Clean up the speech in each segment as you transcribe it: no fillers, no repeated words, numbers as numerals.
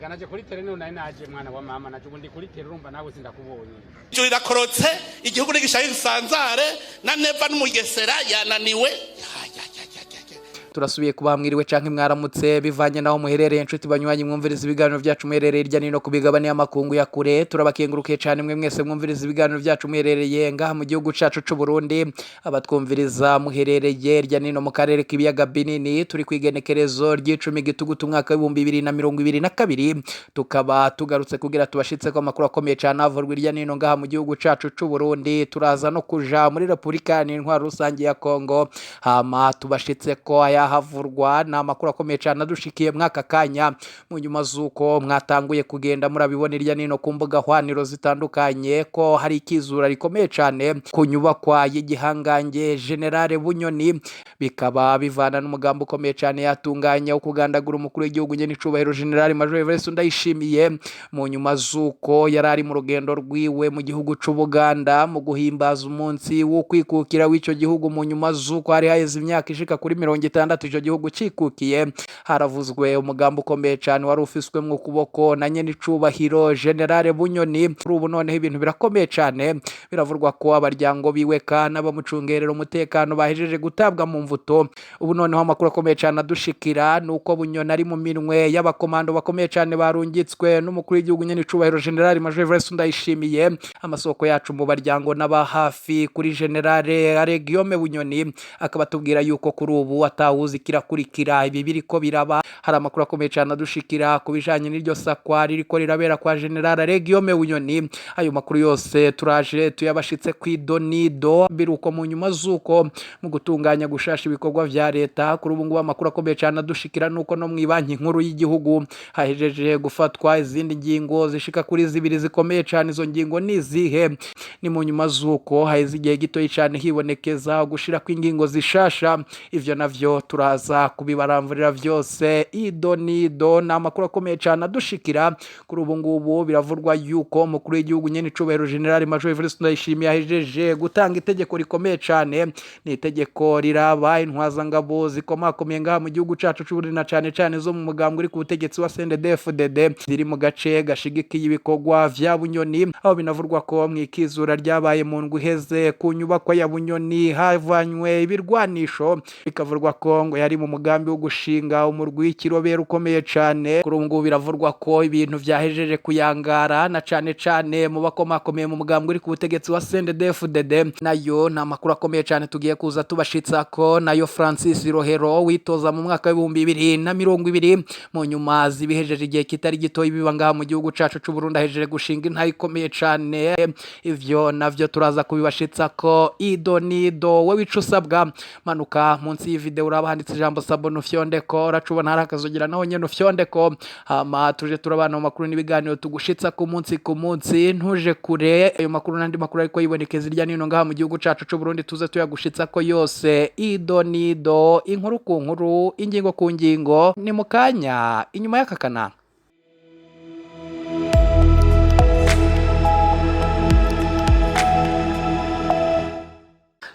Reka naje kuri terrain, none nari naje, mwana wa mama, naje ubu ndi kuri terrain, urumva nawe sindakubonye. Ijuru rirakorotse, igihugu n'igishaye gisanzare na Neva n'Umugesera yananiwe. Ya, ya, ya, ya, ya, ya. Turasubiye kuba mwiriwe canke mwaramutse, bivanye naho muherereye. Inshuti banywanyi mwumviriza ibiganiro byacu muherereye hirya nino ku migabane y'amakungu ya kure, turabakengurukiye cane mwe mwese mwumviriza ibiganiro byacu muherereye ngaha mu gihugu cacu c'u Burundi, abatwumviriza muherereye hirya nino mu karere k'ibiyaga binini. Turi ku igenekerezo ry'icumi Gitugutu, umwaka w'2022, tukaba tugarutse kugira tubashitse ko amakuru akomeye cane avurwa hirya nino ngaha mu gihugu cacu c'u Burundi. Turaza no kuja muri Repubulika Iharanira Intwaro Rusange ya Kongo, hama tubashitse ko ayahavurwa. Ni amakuru akomeye cyane adushikiye mwaka kanya, mu nyuma z'uko mwatanguye kugenda murabibona hirya nino ku mbuga hwaniro zitandukanye ko hari ikizura rikomeye cyane ku nyubakwa y'igihangange Général Bunyoni, bikaba bivana n'umugambi ukomeye cyane yatunganya wo kugandagura umukuru w'igihugu nyene icubahiro Général Major Evariste Ndayishimiye, mu nyuma z'uko yari ari mu rugendo rwiwe mu gihugu c'Ubuganda mu guhimbaza umunsi wo kwikukira w'ico gihugu, mu nyuma z'uko hari haheze imyaka ishika kuri 60 ico gihugu cikukiye. Haravuzwe umugambi ukomeye cyane wari ufiswe mu kuboko na nyene icubahiro Général Bunyoni. Kuri ubu noneho ibintu birakomeye cyane, biravurwa ko abaryango biwe n'abamucungerera umutekano bahejeje gutabwa mu mvuto. Ubu noneho amakuru akomeye cyane adushikira ni uko Bunyoni ari mu minwe y'abakomando bakomeye cyane barungitswe n'umukuru w'igihugu nyene icubahiro Général Major Evariste Ndayishimiye. Amasoko yacu mu baryango n'aba hafi kuri Général Guillaume Bunyoni akaba atubwira yuko kuri ubu atawuzi kirakurikira ibi biriko biraba. Hari amakuru akomeye cyane adushikira ku bijanye n'iryo sakwa ririko rirabera kwa Général Guillaume Bunyoni. Ayo makuru yose turaje tuyabashitse kw'idonido. Biruko mu nyuma z'uko mu gutunganya gushasha ibikorwa vya leta, kuri ubu ngubu amakuru akomeye cyane adushikira nuko no mu Banki Nkuru y'Igihugu hahejeje gufatwa izindi ngingo zishika kuri zibiri zikomeye cyane. Izo ngingo ni izihe? Ni mu nyuma z'uko haheze igihe gitoyi cyane hibonekeza gushira kw'ingingo zishasha. Ivyo navyo turaza kubibaramvurira vyose ido nido. Ni amakuru akomeye cyane adushikira kuri ubu ngubu. Biravurwa yuko umukuru w'igihugu nyene icubahiro Général Major Evariste Ndayishimiye yahejeje gutanga itegeko rikomeye cyane. Ni itegeko riraba intwazangabo zikomakomeye ngaha mu gihugu cacu c'Uburundi, na cane cane zo mu mugambwe uri ku butegetsi wa CNDD-FDD, ziri mu gace gashigikiye ibikorwa vya Bunyoni, aho binavurwa ko mwikizura ryabaye mu ndwi iheze ku nyubakwa ya Bunyoni havanywe ibirwanisho, bikavurwa ko ngo yari mu mugambi wo gushinga umurwi w'ikirobera ukomeye cane. Kuri ubu ngubu biravurwa ko ibintu vyahejeje kuyangara, na cane cane mu bakomakomeye mu mugambwe uri ku butegetsi wa CNDD-FDD. Nayo ni amakuru akomeye cane tugiye kuza tubashitsa ko nayo Francis Rohero witoza mu mwaka w'2020, mu nyuma zibihejeje igihe kitari gito ibiba ngaha mu gihugu cacu c'u Burundi, ahejeje gushinga intara ikomeye cane. Ivyo navyo turaza kubibashitsa ko ido nido. We wica usabwa, manuka munsi y'ivideo, uraba handitse ijambo "s'abonner", ufyondeko. Uracubona hari akazogira, naho nyene ufyondeko, hama tuje turabana mu makuru n'ibiganiro tugushitsa ku munsi ku munsi. Ntuje kure, ayo makuru n'andi makuru ariko yibonekeza irya nino ngaha mu gihugu cacu c'u Burundi, tuze tuyagushitsa ko yose ido nido, inkuru ku nkuru, ingingo ku ngingo. Ni mu kanya inyuma y'aka kanama.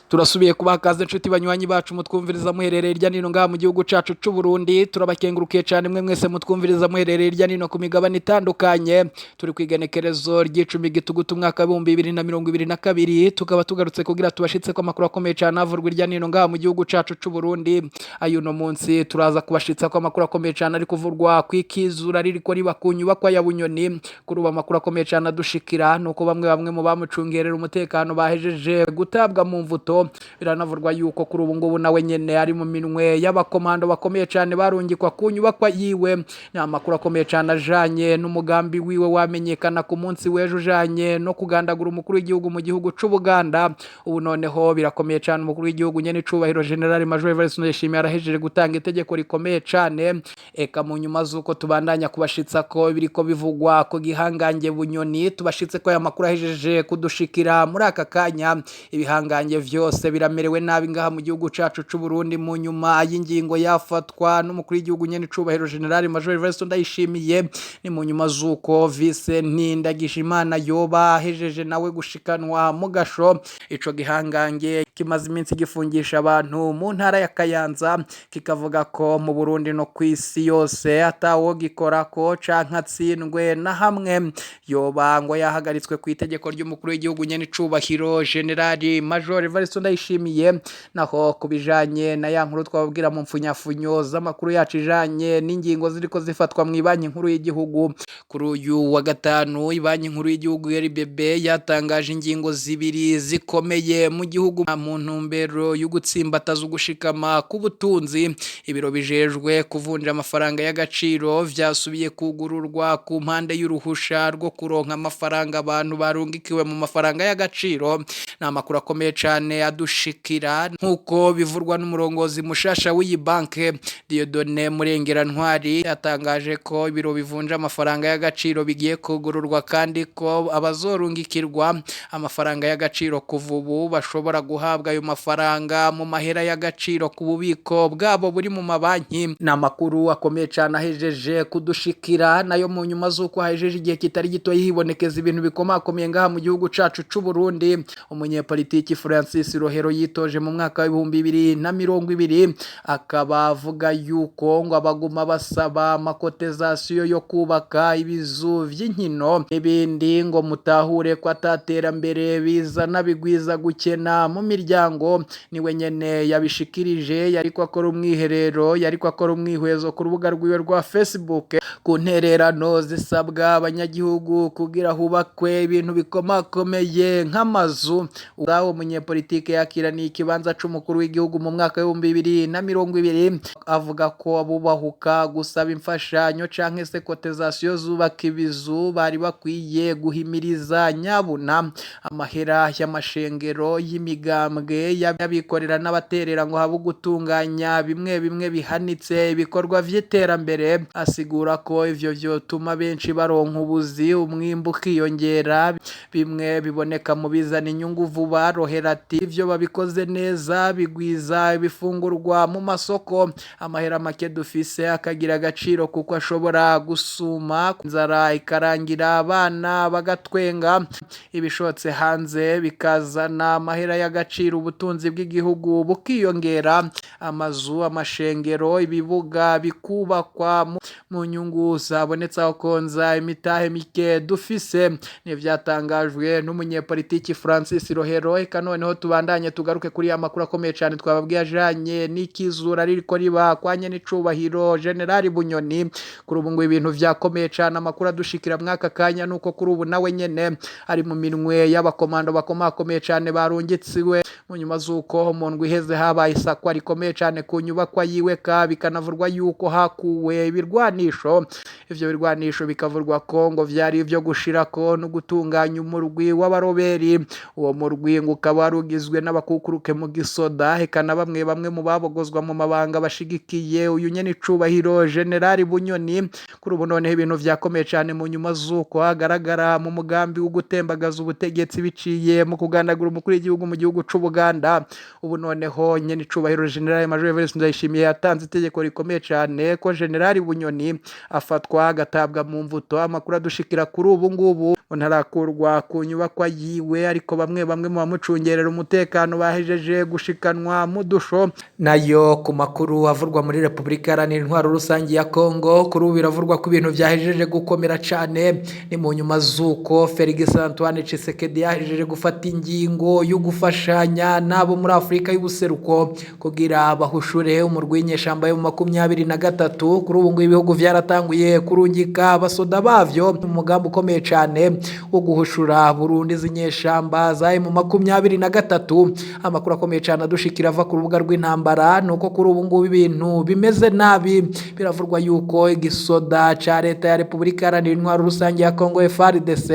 Turasubiye kubaha kaze, inshuti banywanyi bacu mutwumviriza muherereye hirya nino ngaha mu gihugu cacu c'u Burundi. Turabakengurukiye cyane mwe mwese mutwumviriza muherereye hirya nino ku migabane itandukanye. Turi ku igenekerezo ry'icumi Gitugutu, umwaka w'2022, tukaba tugarutse kugira tubashitse ko amakuru akomeye cyane avurwa hirya nino ngaha mu gihugu cacu c'u Burundi. Ayo no munsi turaza kubashitsa ko amakuru akomeye cyane ari kuvurwa kwikizura ririko riba ku nyubakwa ya Bunyoni. Kuri ubu amakuru akomeye cyane adushikira nuko bamwe bamwe mu bamucungerera umutekano bahejeje gutabwa mu mvuto. Biranavurwa yuko kuri ubu ngubu nawe nyene ari mu minwe y'abakomando bakomeye cyane barungikwa ku nyubakwa yiwe. Ni amakuru akomeye cyane ajanye n'umugambi wiwe wamenyekana ku munsi w'ejo, ujanye no kugandagura umukuru w'igihugu mu gihugu c'Ubuganda. Ubu noneho birakomeye cyane, umukuru w'igihugu nyene icubahiro Général Major Evariste Ndayishimiye arahejeje gutanga itegeko rikomeye cyane. Eka mu nyuma z'uko tubandanya kubashitsa ko biriko bivugwa ko gihangange Bunyoni, tubashitse ko aya makuru ahejeje kudushikira muri aka kanya, ibihangange vyose byose biramerewe nabi ngaha mu gihugu cacu c'u Burundi mu nyuma y'ingingo yafatwa n'umukuru w'igihugu nyene icubahiro General Major Evariste Ndayishimiye. Ni mu nyuma z'uko Vice Ndagijimana yoba ahejeje nawe gushikanwa mu gasho. Ico gihangange kimaze iminsi gifungisha abantu mu ntara ya Kayanza, kikavuga ko mu Burundi no kw'isi yose atawo gikorako canke atsindwe na hamwe. Yoba ngo yahagaritswe ku itegeko ry'umukuru w'igihugu nyene icubahiro General Major Evariste Ndayishimiye. Naho kubijanye na ya nkuru twababwira mu mfunyafunyo z'amakuru yacu ijanye n'ingingo ziriko zifatwa mu Banki Nkuru y'igihugu, kuri uyu wa gatanu Banki Nkuru y'igihugu RBB yatangaje ingingo zibiri zikomeye mu gihugu mu ntumbero yo gutsimbataza ugushikama k'ubutunzi. Ibiro bijejwe kuvunja amafaranga y'agaciro vyasubiye kugururwa ku mpande y'uruhusha rwo kuronka amafaranga abantu barungikiwe mu mafaranga y'agaciro. Ni amakuru akomeye cane adushikira nk'uko bivurwa n'umurongozi mushasha w'iyi banke, Dieudonné Murengerantwari. Yatangaje ko ibiro bivunja amafaranga y'agaciro bigiye kugururwa, kandi ko abazorungikirwa amafaranga y'agaciro kuva ubu bashobora guhabwa ayo mafaranga mu mahera y'agaciro ku bubiko bwabo buri mu mabanki. Ni amakuru akomeye cane ahejeje kudushikira nayo mu nyuma z'uko hahejeje igihe kitari gito hibonekeza ibintu bikomakomeye ngaha mu gihugu cacu c'u Burundi. Umunyepolitiki Francis Rohero yitoje mu mwaka wa 2020, akaba avuga yuko ngo abaguma basaba amakotezasiyo yo kubaka ibizu vy'inkino n'ibindi ngo mutahure ko ataterambere bizana, bigwiza gukena mu miryango. Niwe nyene yabishikirije yariko akora umwiherero, yariko akora umwihwezo ku rubuga rwiwe rwa Facebook ku ntererano zisabwa abanyagihugu kugira hubakwe ibintu bikomakomeye nk'amazu. Uwo munyepolitike yakiraniye ikibanza c'umukuru w'igihugu mu mwaka wa 2020, avuga ko abubahuka gusaba imfashanyo canke se kotezasiyo zubaka ibizu bari bakwiye guhimiriza nyabuna amahera y'amashengero, y'imigambwe, y'abikorera n'abaterera ngo habe gutunganya bimwe bimwe bihanitse ibikorwa vy'iterambere. Asigura ko ivyo vyotuma benshi baronka ubuzi, umwimbu ukiyongera, bimwe biboneka mu bizana inyungu vuba. Rohera ati ivyo babikoze neza bigwiza ibifungurwa mu masoko, amahera make dufise akagira agaciro kuko ashobora gusuma, inzara ikarangira, abana bagatwenga, ibishotse hanze bikazana amahera y'agaciro, ubutunzi bw'igihugu bukiyongera, amazu, amashengero, ibibuga bikubakwa mu nyungu zabonetse aho konza imitahe mike dufise. N'ivyatangajwe n'umunyepolitiki Francis Rohero. Eka noneho tubandanye tugaruke kuri ya makuru akomeye cane twababwiye ajanye n'ikizura ririko riba kwa nyenicubahiro General Bunyoni. Kuri ubu ngo ibintu vyakomeye cane. Amakuru adushikira mwaka kanya nuko kuri ubu nawe nyene ari mu minwe y'abakomando bakomakomeye cane barungitsiwe, mu nyuma z'uko mu ndwi iheze habaye isakwa rikomeye cane ku nyubakwa yiwe, ka bikanavurwa yuko hakuwe ibirwanisho. Ivyo birwanisho bikavurwa ko ngo vyari ivyo gushirako no gutunganya umurwi w'abaroberi. Uwo murwi ngo ukaba wari ugizwe n'abakukuruke mu gisoda, eka na bamwe bamwe mu babogozwa mu mabanga bashigikiye uyu nyenicubahiro General Bunyoni. Kuri ubu noneho ibintu vyakomeye cane mu nyuma z'uko hagaragara mu mugambi wo gutembagaza ubutegetsi biciye mu kugandagura umukuru w'igihugu mu gihugu c'Ubuganda. Ubu noneho nyenicubahiro General Major Evariste Ndayishimiye yatanze itegeko rikomeye cane ko General Bunyoni afatwa agatabwa mu mvuto. Amakuru adushikira kuri ubu ngubu ntarakurwa ku nyubakwa yiwe, ariko bamwe bamwe mu bamucungerera umutekano bahejeje gushikanwa mu dusho. Nayo ku makuru avurwa muri Repubulika Iharanira Intwaro Rusange ya Kongo, kuri ubu biravurwa ko ibintu vyahejeje gukomera cane. Ni mu nyuma z'uko Felix Antoine Tshisekedi yahejeje gufata ingingo yo gufashanya n'abo muri Afurika y'ubuseruko kugira bahushure umurwi w'inyeshamba yo mu 23. Kuri ubu ngubu ibihugu vyaratanguye kurungika abasoda bavyo mu mugambi ukomeye cane wo guhushura burundu izi nyeshamba za M23. Amakuru akomeye cane adushikira ava ku rubuga rw'intambara nuko kuri ubu ngubu ibintu bimeze nabi. Biravurwa yuko igisoda ca leta ya Repubulika Iharanira Intwaro Rusange ya Kongo FARDC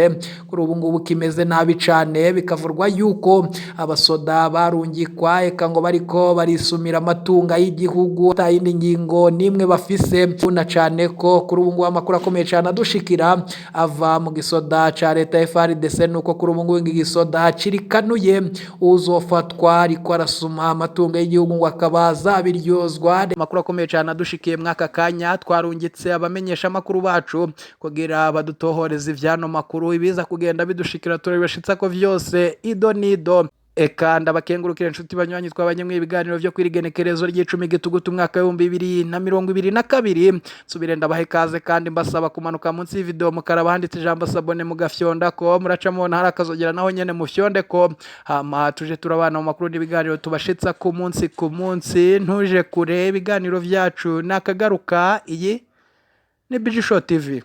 kuri ubu ngubu kimeze nabi cane. Bikavurwa yuko abasoda barungikwa eka ngo bariko barisumira amatunga y'igihugu, ata yindi ngingo nimwe bafise, na cane ko Nuko kuri ubu ngubu amakuru akomeye cyane adushikira ava mu gisoda ca leta FARDC, nuko kuri ubu ngubu igisoda cirikanuye uzofatwa ariko arasuma amatungo y'igihugu ngo akaba azabiryozwa. Amakuru akomeye cyane adushikiye mwaka kanya, twarungitse abamenyesha amakuru bacu kugira badutohoreze ivyano makuru. Ibiza kugenda bidushikira turabibashitsa ko vyose ido nido. Eka ndabakengurukira inshuti banywanyi twabanye mu ibiganiro vyo kwirigenekerezo ry'icumi gitugutu umwaka w'2022. Nsubire ndabaha ikaze kandi mbasaba kumanuka munsi y'ivideo mukaraba handitse ijambo s'abonner, mugafyonda ko muraca mubona hari akazogera, naho nyene mufyonde ko, hama tuje turabana mu makuru n'ibiganiro tubashitsa ku munsi ku munsi. Ntuje kure, ibiganiro vyacu nakagaruka. Iyi ni Bigi Show TV.